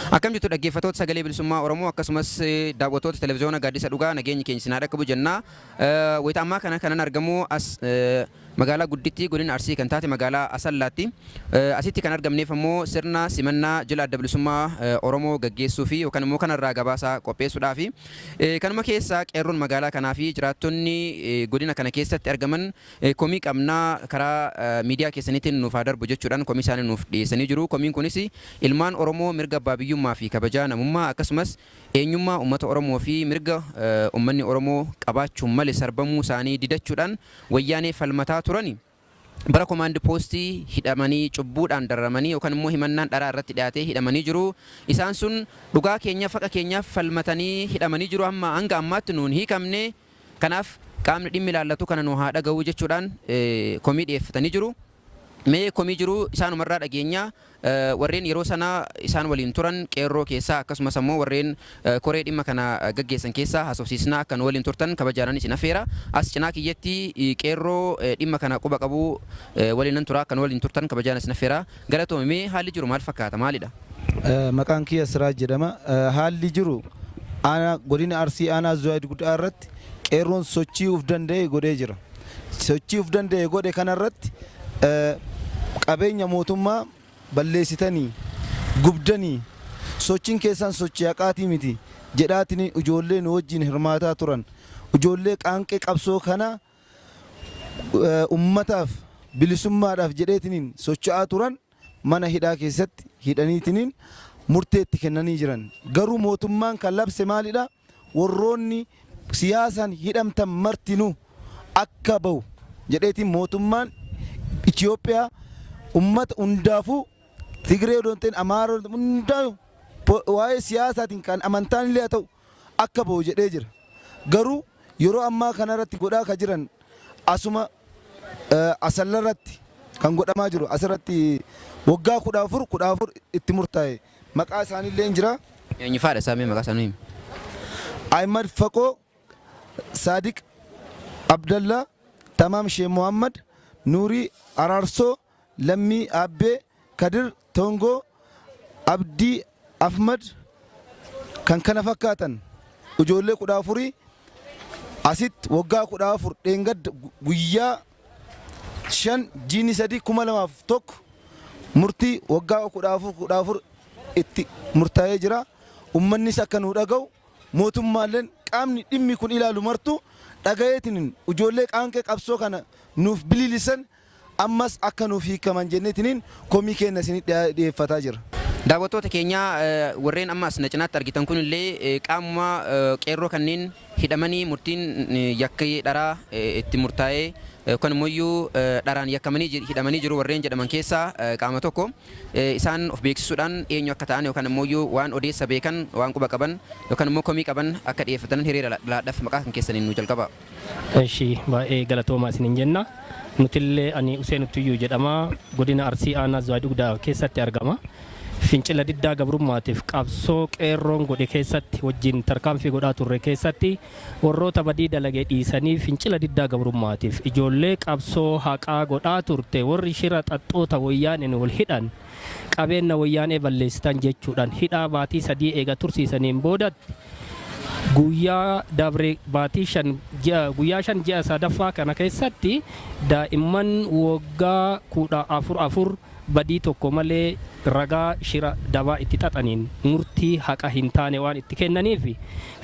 Akkam jirtu dhaggeeffatoota sagalee bilisummaa Oromoo akkasumas daawwattoota televiziyoona gaaddisa dhugaa nageenyi keenya isin haa dhaqqabu jenna. Wayita ammaa kana kanan argamu as magaalaa guddittii godina Arsii kan taate magaalaa Asallaatti. Asitti kan argamneef ammoo sirna simannaa jila adda bilisummaa Oromoo gaggeessuu fi yookaan immoo kanarraa gabaasa qopheessuudhaafi. Kanuma keessa qeerroon magaalaa kanaa fi jiraattonni godina kana keessatti argaman Komii qabna karaa miidiyaa keessaniitiin nuuf haa darbu jechuudhaan komii isaanii nuuf dhiyeessanii jiru. Komiin kunis ilmaan Oromoo mirga abbaa biyyummaa fi kabajaa namummaa akkasumas eenyummaa uummata Oromoo fi mirga uummanni Oromoo qabaachuun male sarbamuu isaanii didachuudhaan wayyaanee falmataa turani bara komaandi poostii hidhamanii cubbuudhaan dararamanii yookaan immoo himannaan dharaa irratti dhiyaatee hidhamanii jiru. Isaan sun dhugaa keenyaaf haqa keenyaaf falmatanii hidhamanii jiru amma hanga ammaatti nuun hiikamne. Kanaaf qaamni dhimmi ilaallatu kana nu haa dhaga'u jechuudhaan komii dhiyeeffatanii jiru. Mee komii jiru isaanumarraa dhageenya. Warreen yeroo sana isaan waliin turan qeerroo keessaa akkasumas ammoo warreen koree dhimma kana gaggeessan keessaa haasofsiisnaa akka nu waliin turtan kabajaanan isin affeera. As cinaa kiyyatti qeerroo dhimma kana quba qabu waliin nan tura akka nu waliin turtan kabajaan isin affeera. Galatoomi mee haalli jiru maal fakkaata maalidha? Maqaan kiyya Siraaj jedhama. Haalli jiru aanaa godina Arsii aanaa Zuwaay Dugdaa irratti qeerroon sochii uf danda'e godhee jira. Sochii uf danda'e godhe kana irratti qabeenya mootummaa balleessitanii gubdanii sochiin keessan sochii haqaatii miti jedhaatiin ijoollee nu wajjin hirmaataa turan ijoollee qaanqee qabsoo kana ummataaf bilisummaadhaaf jedheetiniin socho'aa turan mana hidhaa keessatti hidhaniitiniin murtee itti kennanii jiran. Garuu mootummaan kan labse maalidha? Warroonni siyaasaan hidhamtan martinuu akka bahu jedheetiin mootummaan Itoophiyaa ummata hundaafuu Tigree odoo hin ta'in Amaara hundaa waa'ee siyaasaatiin kan amantaan illee haa ta'u akka bahu jedhee jira. Garuu yeroo ammaa kanarratti godhaa ka jiran asuma Asallarratti kan godhamaa jiru asirratti waggaa 14 14 itti murtaa'e maqaa isaaniillee hin jira. Eenyu faadha isaa mee maqaa isaa nu himi. Ahimad Faqoo, Saadiq Abdallaa, Tamaam Sheeh Muhammad, Nuurii Araarsoo, Lammii Aabbee, Kadir Toongoo, Abdii Ahmad kan kana fakkaatan ijoollee 14 asitti waggaa 14 dheengadda guyyaa 5 jiini 3 2001 murtii waggaa 14 14 itti murtaa'ee jira. Ummannis akka nu dhaga'u mootummaalleen qaamni dhimmi kun ilaalu martuu dhaga'eetiin ijoollee qaanqee qabsoo kana nuuf bililisan ammas akka nuuf hiikaman jenneetiniin komii keenna isinii dhiyeeffataa jirra. Daawwattoota keenya warreen amma as na cinaatti argitan kun illee qaamuma qeerroo kanneen hidhamanii murtiin yakki dharaa itti murtaa'ee yookaan immoo iyyuu dharaan yakkamanii hidhamanii jiru warreen jedhaman keessaa qaama tokko. Isaan of beeksisuudhaan eenyu akka ta'an yookaan immoo iyyuu waan odeessa beekan waan quba qaban yookaan immoo komii qaban akka dhiyeeffatan hiriira laadhaaf maqaa kan keessaniin nu jalqaba. Eshi baay'ee galatoomaa isinin jenna. Nutillee ani Useen Uttuyyuu jedhama. Godina Arsii Aanaa Zuwaay Dugdaa keessatti argama. Fincila diddaa gabrummaatiif qabsoo qeerroon godhe keessatti wajjin tarkaanfii godhaa turre keessatti warroota badii dalage dhiisanii fincila diddaa gabrummaatiif ijoollee qabsoo haqaa godhaa turte warri shira xaxxoota woyyaaneen wal hidhan qabeenna woyyaanee balleessitan jechuudhaan hidhaa baatii 3 eega tursiisaniin boodatti Guyyaa dabre baatii 5 ji'a guyyaa 5 ji'a sadaffaa kana keessatti daa'imman waggaa 14 4 badii tokko malee ragaa shira dabaa itti xaxaniin murtii haqa hin taane waan itti kennaniif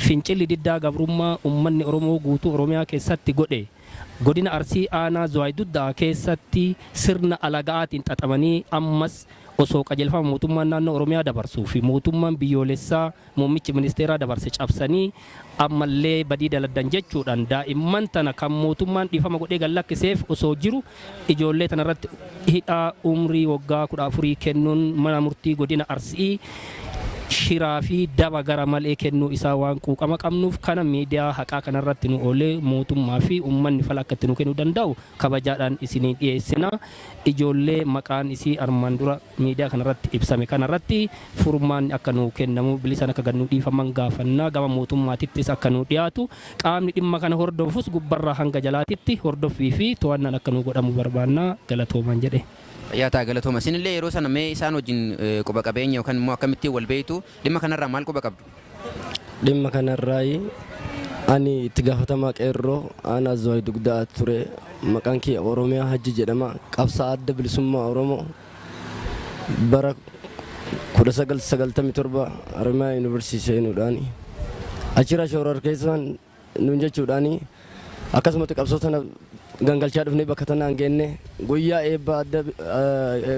fincilli diddaa gabrummaa ummanni Oromoo guutuu Oromiyaa keessatti godhe Godina Arsii Aanaa Zuwaay Dugdaa keessatti sirna alaga'aatiin xaxamanii ammas osoo qajeelfama mootummaan naannoo Oromiyaa dabarsuu fi mootummaan biyyoolessaa muummichi ministeeraa dabarse cabsanii ammallee badii daladdan jechuudhaan daa'imman tana kan mootummaan dhiifama godhee gad lakkiseef osoo jiru ijoollee tana irratti hidhaa umrii waggaa 14 kennuun mana murtii godina Arsii Shiraa fi daba gara malee kennuu isaa waan quuqama qabnuuf, kana miidiyaa haqaa kanarratti nu oolee mootummaa fi uummanni fala akka itti nu kennuu danda'u kabajaadhaan isinii dhiyeessina. Ijoollee maqaan isii armaan dura miidiyaa kanarratti ibsame kanarratti furmaanni akka nuu kennamu, bilisaan akka gad nu dhiifaman gaafannaa. Gama mootummaatittis akka nuu dhiyaatu, qaamni dhimma kana hordofus gubbarraa hanga jalaatitti hordoffii fi to'annaan akka nuu godhamu barbaannaa. Galatoomaan jedhe. Fayyaa ta'a, galatooma. Isinillee yeroo sana mee isaan wajjin quba qabeenya yookaan immoo akkamittiin wal beektu, dhimma kanarraa maal quba qabdu? Dhimma kanarraayi ani itti gaafatamaa qeerroo aanaa Zuwaay Dugdaa ture. Maqaan kiyya Oromiyaa Hajji jedhama. Qabsaa'aa Adda Bilisummaa Oromoo bara 1997 Oromiyaa Yuunivarsiitii seenuudhaan achirraa shororkeessaan nuun jechuudhaan akkasumatti qabsoo tana gangalchaa dhufnee bakka tanaan geenne. Guyyaa eebbaa adda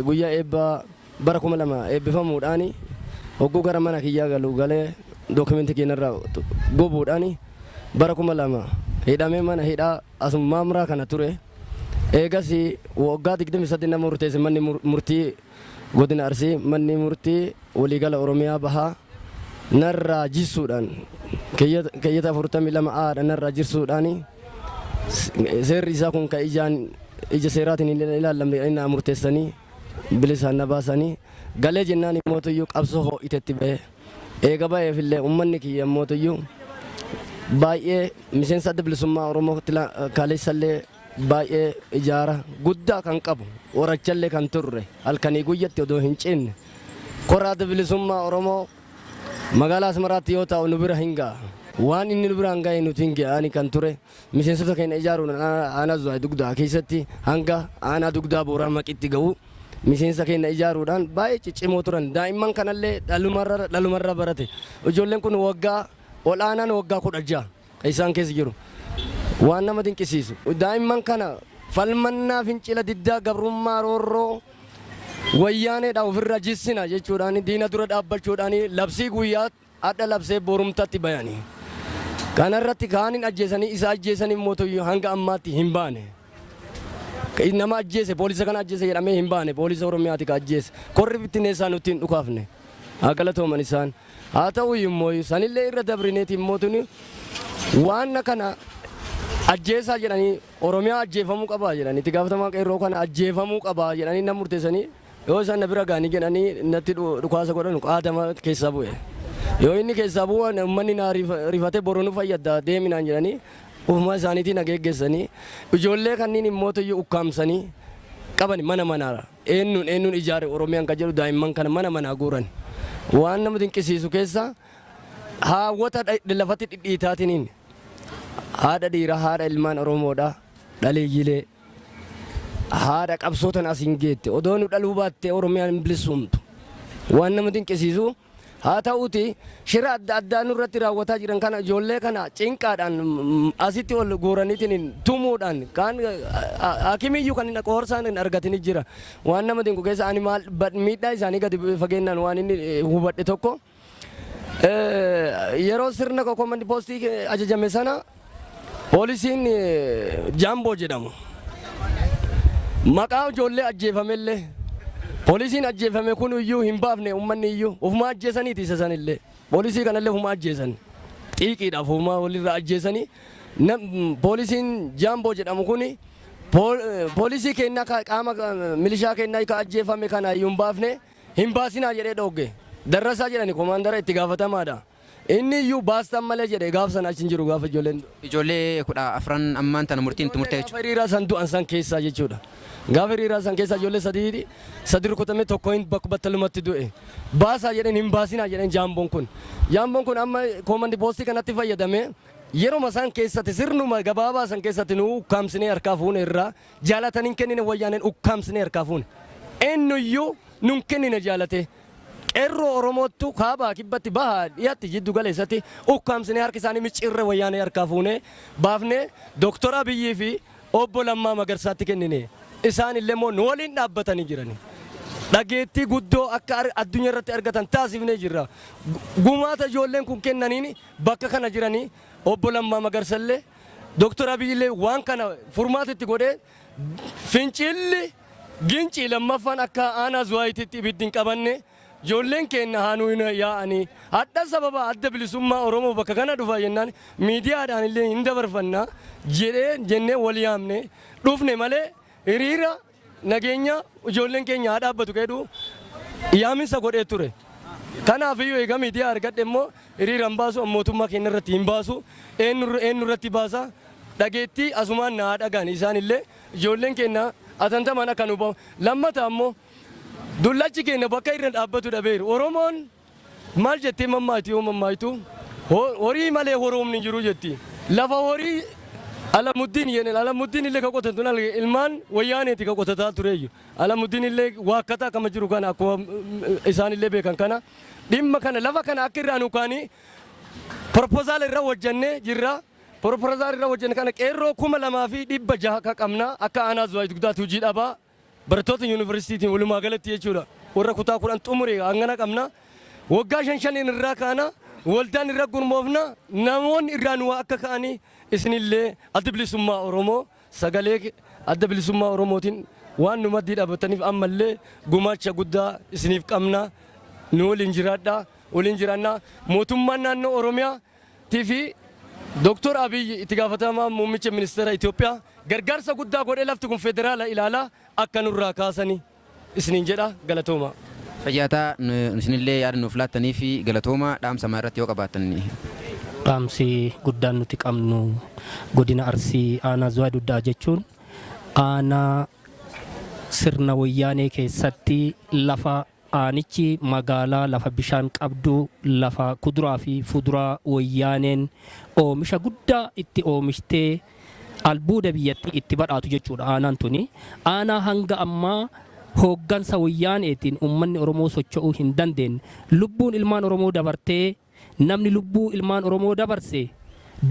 guyyaa eebbaa bara 2000 eebbifamuudhaan hogguu gara mana kiyyaa galu galee dookimentii keenyarraa gubuudhaan bara 2000 hidhamee mana hidhaa asuma maamraa kana ture. Eegas waggaa 23 nama murteesse manni murtii godina Arsii, manni murtii waliigala Oromiyaa Bahaa narraa jissuudhaan, keeyyata 42 aadha narraa jissuudhaan, seerri isaa kun kan ijaan ija seeraatiin hin ilaallamne inni murteessanii bilisaan na baasanii galee jennaan immootuyyuu qabsoo hoo'itetti ba'e. Eega ba'eefillee uummanni kiyya immootuyyuu baay'ee miseensa Adda Bilisummaa Oromoo kaleessallee baay'ee ijaara guddaa kan qabu, horachallee kan turre, halkanii guyyatti odoo hin cinne kora Adda Bilisummaa Oromoo magaalaa Asmaraatti yoo taa'u nu bira hin ga'a. Waan inni nu biraan ga'e nuti hin ga'ani kan ture. Miseensota keenya ijaaruun aanaa Zuwaay Dugdaa keessatti hanga aanaa Dugdaa Booraa Maqitti ga'u miseensa keenya ijaaruudhaan baay'ee ciccimoo turan. Daa'imman kanallee dhalumarra dhalumarra barate. Ijoolleen kun waggaa ol'aanaan waggaa 16 isaan keessa jiru. Waan nama dinqisiisu. Daa'imman kana falmannaa fincila diddaa gabrummaa roorroo wayyaaneedha ofirra jissina jechuudhaan, diina dura dhaabbachuudhaan labsii guyyaa hadha labsee borumtatti bayani. Kanarratti kaanin ajjeesanii, isa ajjeesanii mootuyyuu hanga ammaatti hin baane. Nama ajjeese, poolisa kana ajjeese jedhamee hin baane. Poolisa Oromiyaati ka ajjeese. Korri bittinneessaa nutti hin dhukaafne. Haa galatooman isaan. Haa ta'u immoo sanillee irra dabrineeti immoo tuni waan kana ajjeesaa jedhanii, Oromiyaa ajjeefamuu qabaa jedhanii, itti gaafatamaa qeerroo kana ajjeefamuu qabaa jedhanii na murteessanii, yoo isaan na bira ga'anii jedhanii natti dhukaasa godhan qaadama keessaa bu'e. Yoo inni keessaa bu'u uummanni na rifatee boru nu fayyadda deeminaan jedhanii ufuma isaaniitii na geggeessanii, ijoollee kanneen immoo tuyyuu ukkaamsanii qaban mana manaa. Eenyuun eenyuun ijaare Oromiyaan kan jedhu daa'imman kana mana manaa guuran. Waan nama dinqisiisu keessa haawwata lafatti dhidhiitaatiniin haadha dhiiraa, haadha ilmaan Oromoodha, dhaleeyyilee haadha qabsootan as hin geette. Odoo nu dhaluu baattee Oromiyaan hin bilisumtu. Waan nama dinqisiisu, haa ta'uuti shira adda addaa nurratti raawwataa jiran kana, ijoollee kana cinqaadhaan asitti ol guuraniitiin tumuudhaan kaan hakimiyyuu kan hin qoorsaan hin argatini jira. Waan nama dinqu keessa ani maal miidhaa isaanii gadi fageennaan waan inni hubadhe tokko, yeroo sirna komandi poostii ajajame sana poolisiin Jaamboo jedhamu maqaa ijoollee ajjeefamellee, poolisiin ajjeefame kun iyyuu hin baafne. Uummanni iyyuu ufuma ajjeesaniiti. Isa sanillee, poolisii kanallee ufuma ajjeesan, xiiqiidhaaf ufuma walirraa ajjeesanii. Poolisiin Jaamboo jedhamu kun poolisii keenyaa, qaama milishaa keenyaa ka ajjeefame kana iyyuu hin baafne, hin baasinaa jedhee dhoogge. Darrasaa jedhani komaandara itti gaafatamaadha. Inni iyyuu baastan malee jedhe. Gaaf sana achi hin jiru gaafa ijoolleen. Ijoollee 14n ammaan tana murtiin itti murtee jechuudha. Gaafa hiriiraa san du'an san keessaa jechuudha. Gaafa hiriiraa san keessaa ijoollee sadii sadi rukutamee tokko hin bakka battalumatti du'e. Baasaa jedheen, hin baasinaa jedheen Jaamboon kun. Jaamboon kun amma koomandi poostii kanatti fayyadamee yeruma san keessatti, sirnuma gabaabaa san keessatti nu ukkaamsinee harkaa fuune irraa jaalatanii hin kennine. Wayyaaneen ukkaamsinee harkaa fuune. Eenyuyyuu nun kennine jaalatee. Qeerroo Oromoottu kaabaa kibbatti, bahaa dhiyatti, jiddu galeessatti ukkaamsinee harki isaanii micciirre wayyaanee harkaa fuunee baafnee Dooktor Abiyyii fi obbo Lammaa Magarsaatti kennine. Isaan illee immoo nu waliin dhaabbatanii jirani. Dhageettii guddoo akka addunyaa irratti argatan taasifnee jirra. Gumaata ijoolleen kun kennaniin bakka kana jiranii. Obbo Lammaa Magarsallee Dooktor Abiyyi illee waan kana furmaata itti godhee fincilli Gincii lammaffaan akka aanaa Zuwaayititti ibiddi hin qabanne. Ijoolleen keenya haa nu yaa'anii hadha sababa Adda Bilisummaa Oromoo bakka kana dhufa jennaan miidiyaadhaan illee hin dabarfanna jedhee jennee wal yaamne dhufne malee hiriira nageenya ijoolleen keenya haa dhaabbatu jedhu yaaminsa godhee ture. Kanaaf iyyuu egaa miidiyaa argadhe immoo hiriira hin baasu, mootummaa keenya irratti hin baasu, eenyu irratti baasa? Dhageettii asumaan na haa dhagaan isaan illee, ijoolleen keenya atantamaan akka nu bahu. Lammata ammoo dullachi keenya bakka irra dhaabbatu dhabeeru. Oromoon maal jettee mammaati? Yoo mammaayitu horii malee horoomni jiru jetti. Lafa horii Alamuddiin jedhan, Alamuddiin illee ka qotatu ilmaan Wayyaaneeti ka qotataa tureeyyu. Alamuddiin illee waakkataa akkama jiru kana akkuma isaan illee beekan kana dhimma kana lafa kana akka irraa nu kaanii proposal irra hojjannee jirra. Proposal irra hojjanne kana qeerroo 2600 ka qabna akka aanaa Zuwaay Dugdaatti hojii dhabaa barattoota yuunivarsiitiin walumaa galatti jechuudha. Warra kutaa 10 xumure hangana qabna. Waggaa shan shaniin irraa kaana, waldaan irra gurmoofna, namoonni irraa nu akka ka'anii isinillee Adda Bilisummaa Oromoo sagalee Adda Bilisummaa Oromootiin waan nu maddii dhaabbataniif ammallee gumaacha guddaa isiniif qabna. Nu waliin jiraadha, waliin jiraanna. Mootummaan naannoo Oromiyaa fi Dooktor Abiyyi, itti gaafatamaa muummicha ministeera Itoophiyaa, gargaarsa guddaa godhee lafti kun federaala ilaalaa akka nurraa kaasanii isiniin jedha. Galatooma. Fayyaataa, isinillee yaada nuuf laattanii fi galatooma. Dhaamsa maa irratti yoo qabaattan. Dhaamsi guddaan nuti qabnu, godina Arsii aanaa Zuwaa Dugdaa jechuun aanaa sirna Wayyaanee keessatti lafa aanichi magaalaa lafa bishaan qabdu, lafa kuduraa fi fuduraa Wayyaaneen oomisha guddaa itti oomishtee albuuda biyyattii itti badhaatu jechuudha aanaan tuni. Aanaa hanga ammaa hooggansa Wayyaaneetiin uummanni Oromoo socho'uu hin dandeenye. Lubbuun ilmaan Oromoo dabartee, namni lubbuu ilmaan Oromoo dabarse,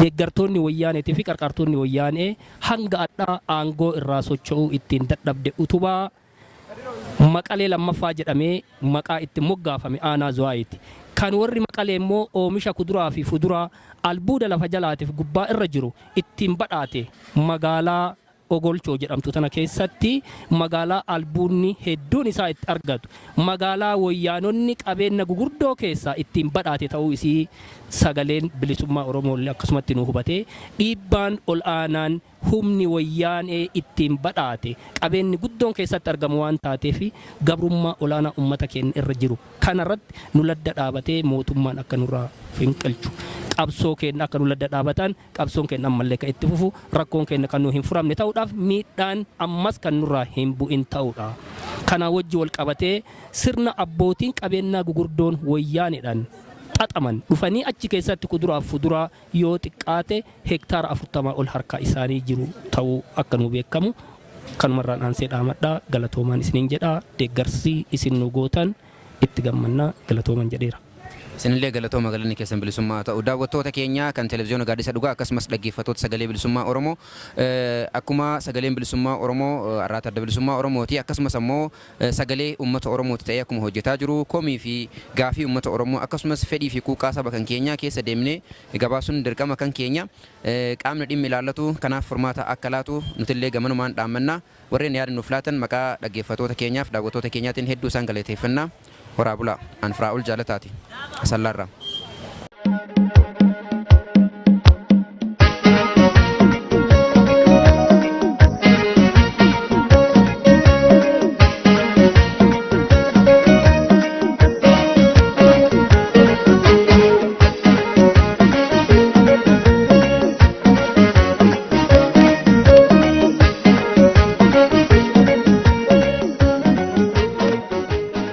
deeggartoonni Wayyaaneetii fi qarqaartonni Wayyaanee hanga adhaa aangoo irraa socho'uu ittiin dadhabde, utubaa Maqalee lammaffaa jedhamee maqaa itti moggaafame aanaa Zuwaayiiti. Kan warri Maqalee immoo oomisha kuduraa fi fuduraa albuuda lafa jalaatiif gubbaa irra jiru ittiin badhaate magaalaa Ogolchoo jedhamtu tana keessatti, magaalaa albuunni hedduun isaa itti argatu, magaalaa Wayyaanonni qabeenya gugurdoo keessaa ittiin badhaate ta'uu isii sagaleen bilisummaa Oromoo illee akkasumatti nu hubatee, dhiibbaan ol aanaan humni Wayyaanee ittiin badhaate qabeenyi guddoon keessatti argamu waan taateef, gabrummaa olaanaa uummata keenya irra jiru kanarratti nu ladda dhaabatee mootummaan akka nurraa finqilchu, qabsoo keenya akka nu ladda dhaabatan, qabsoon keenya ammallee kan itti fufu, rakkoon keenya kan nu hin furamne ta'uudhaaf, miidhaan ammas kan nurraa hin bu'in ta'uudha. Kanaa wajji wal qabatee sirna abbootiin qabeenyaa gugurdoon Wayyaaneedhaan xaxaman dhufanii achi keessatti kuduraaf fuduraa yoo xiqqaate hektaara 40 ol harka isaanii jiru ta'uu akka nu beekamu kanumarraan aansee dhaamadhaa. Galatoomaan isiniin jedha. Deeggarsi isin nu gootan itti gammannaa, galatooman jedheera. Isinillee galatooma, galanni keessan bilisummaa ta'u. Daawwattoota keenya kan televiziyoona Gaaddisa Dhugaa akkasumas dhaggeeffattoota sagalee bilisummaa Oromoo, akkuma sagaleen bilisummaa Oromoo arraata Adda Bilisummaa Oromooti, akkasumas ammoo sagalee uummata Oromooti ta'ee akkuma hojjetaa jiru, komii fi gaafii uummata Oromoo akkasumas fedhii fi quuqqaa saba kan keenyaa keessa deemnee gabaasuun dirqama kan keenya. Qaamni dhimmi ilaallatu kanaaf furmaata akka laatu nutillee gamanumaan dhaammanna. Warreen yaada nuuf laatan maqaa dhaggeeffattoota keenyaaf daawwattoota keenyaatiin hedduu isaan galateeffannaa. Horaa bulaa. An Firaa'ol Jaalataati. Asallaarraa.